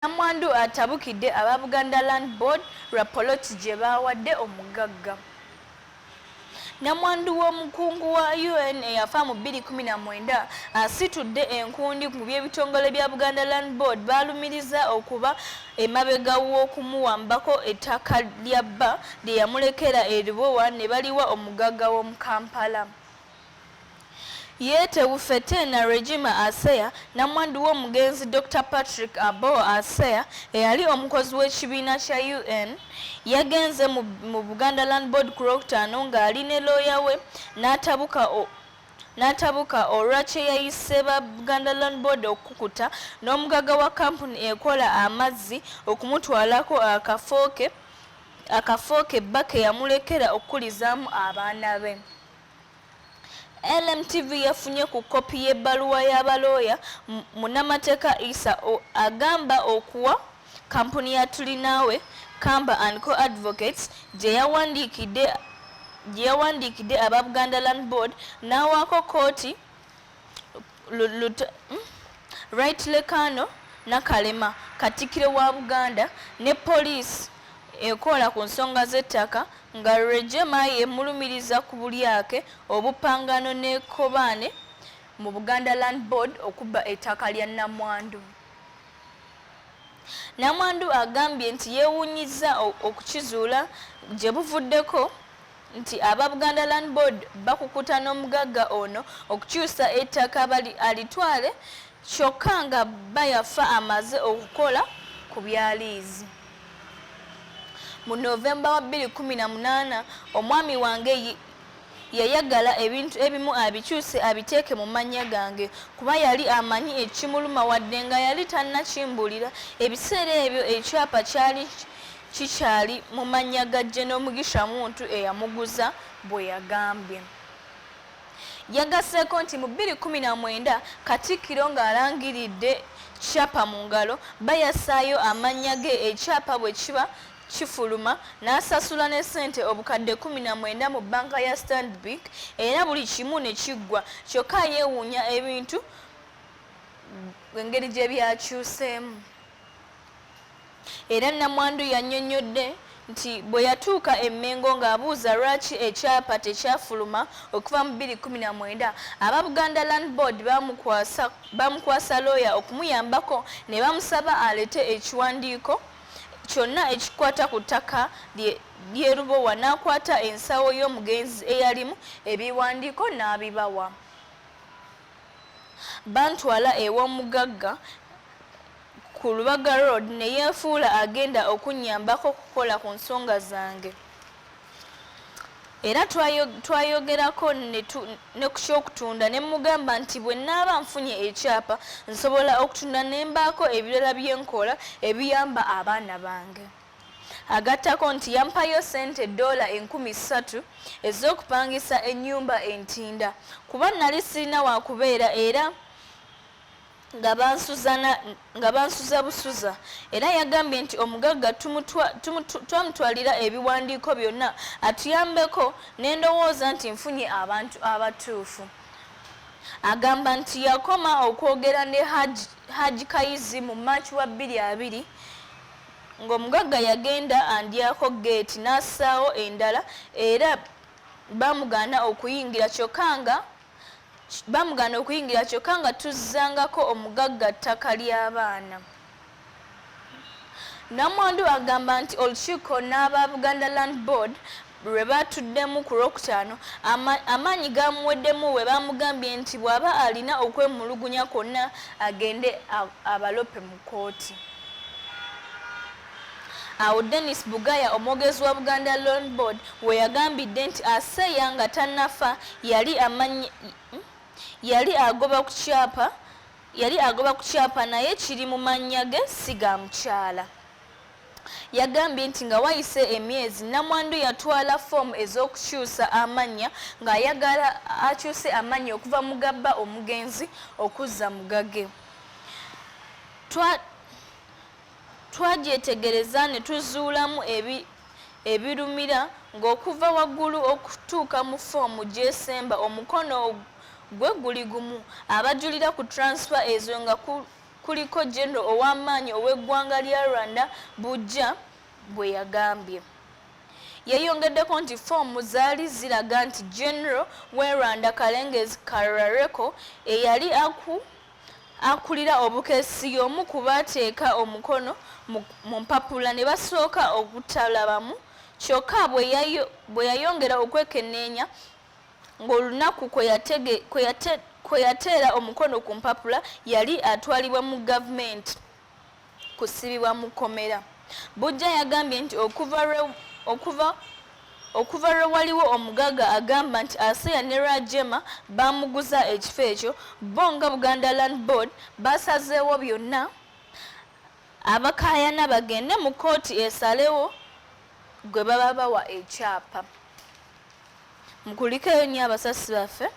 Nnamwandu atabukidde aba Buganda Land Board lwa poloti gye baawadde omugagga. Nnamwandu w'omukungu wa UN eyafa mu 2019 asitudde enkundi mu by'ebitongole bya Buganda Land Board baalumiriza okuba emabega w'okumuwambako ettaka lya bba lye yamulekera e Lubowa ne baliwa omugagga w'omu Kampala. Ye Tebufetena Regima Asea, nnamwandu w'omugenzi Dokita Patrick Aboa Asea eyali omukozi w'ekibiina kya UN, yagenze mu Buganda Land Board ku Lwokutaano ng'ali ne looya we n'atabuka olwa kye yayise ba Buganda Land Board okukukuta n'omugagga wa kkampuni ekola amazzi okumutwalako akafo ke bba ke yamulekera okukulizaamu abaana be. LMTV yafunye ku kkopi y'ebbaluwa ya balooya munnamateeka Issa agamba okuwa kkampuni ya Turinawe, Kamba and Co Advocates gye yawandiikidde aba Buganda Land Board n'awaako kkooti Right Lekano Nakalema, Katikkiro wa Buganda ne poliisi ekola ku nsonga z'ettaka nga Rwegyema yemulumiriza ku bulyake, obupangano n'ekkobaane mu Buganda Land Board okubba ettaka lya Nnamwandu. Nnamwandu agambye nti yeewuunyizza okukizuula gye buvuddeko nti aba Buganda Land Board bakukuta n'omugagga ono okukyusa ettaka alitwale kyokka nga bba yafa amaze okukola ku bya liizi. Mu November wa 2018, omwami wange yayagala ebintu ebimu abikyuse abiteeke mu mannya gange kuba yali amanyi ekimuluma wadde nga yali tannakimbuulira. Ebiseera ebyo ekyapa kyali kikyali mu mannya ga Gen. Mugisha Muntu eyamuguza, bwe yagambye. Yagasseeko nti mu 2019 Katikkiro ng'alangiridde Kyapa mu ngalo, bba yassaayo amannya ge ekyapa bwe kiba kifuluma n'asasula ne ssente obukadde 19 mu bbanka ya Stanbic era buli kimu ne kiggwa kyokka yeewuunya ebintu engeri gye byakyuseemu. Era nnamwandu yannyonnyodde nti bwe yatuuka e Mmengo ng'abuuza lwaki ekyapa tekyafuluma okuva mu 2019, aba Buganda Land Board baamukwasa looya okumuyambako ne bamusaba aleete ekiwandiiko kyonna ekikwata ku ttaka ly'e Lubowa n'akwata ensawo y'omugenzi eyalimu ebiwandiiko n'abibawa. Bantwala ew'omugagga ku Lubaga Road ne yeefuula agenda okunnyambako okukola ku nsonga zange era twayogerako ne ku ky'okutunda ne mmugamba nti bwe nnaaba nfunye ekyapa nsobola okutunda ne mbaako ebirala bye nkola ebiyamba abaana bange. Agattako nti yampayo ssente ddoola 3000 ez'okupangisa ennyumba e Ntinda kuba nnali sirina waakubeera era nga bansuza busuza era yagambye nti omugagga twamutwalira ebiwandiiko byonna atuyambeko ne ndowooza nti nfunye abantu abatuufu. Agamba nti yakoma okwogera ne Hajji Kayizzi mu March wa bbiri abiri ng'omugagga yagenda andyako ggeeti n'assaawo endala era bamugaana okuyingira kyokka nga Bamugaana okuyingira kyokka nga tuzzangako omugagga ttaka ly'abaana. Nnamwandu agamba nti olukiiko n'aba Buganda Land Board lwe baatuddemu ku Lwokutaano, amaanyi gaamuweddemu bwe baamugambye nti bw'aba alina okwemulugunya kwonna agende abalope mu kkooti. Awo Denis Bugaya omwogezi wa Buganda Land Board we yagambidde nti Aseya nga tannafa yali amanyi yali agoba ku kyapa yali agoba ku kyapa naye kiri mu mannya ge si ga mukyala. Yagambye nti nga wayise emyezi nnamwandu yatwala ffoomu ez'okukyusa amannya ng'ayagala akyuse amannya okuva mu ga bba omugenzi okuzza mu gage. Twagyetegereza ne tuzuulamu ebirumira ng'okuva waggulu okutuuka mu ffoomu gy'esemba omukono gwe guli gumu. Abajulira ku transfer ezo nga kuliko General ow'amaanyi ow'eggwanga lya Rwanda, Buggya bwe yagambye. Yayongeddeko nti ffoomu zaali ziraga nti General w'e Rwanda Kalengezi Karareko eyali aku akulira obukessi y'omu ku baateeka omukono mu mpapula ne basooka obutalabamu kyokka bwe yayongera okwekenneenya ng'olunaku kwe yateera omukono ku mpapula yali atwalibwa mu gavumenti kusibibwa mu kkomera. Buggya yagambye nti okuva lwe waliwo omugagga agamba nti Aseya ne Rwajema baamuguza ekifo ekyo, bo nga Buganda Land Board basazeewo byonna abakaayana bagende mu kkooti esalewo gwe baba bawa ekyapa. Mukulikeeyo nnyo abasasi baffe.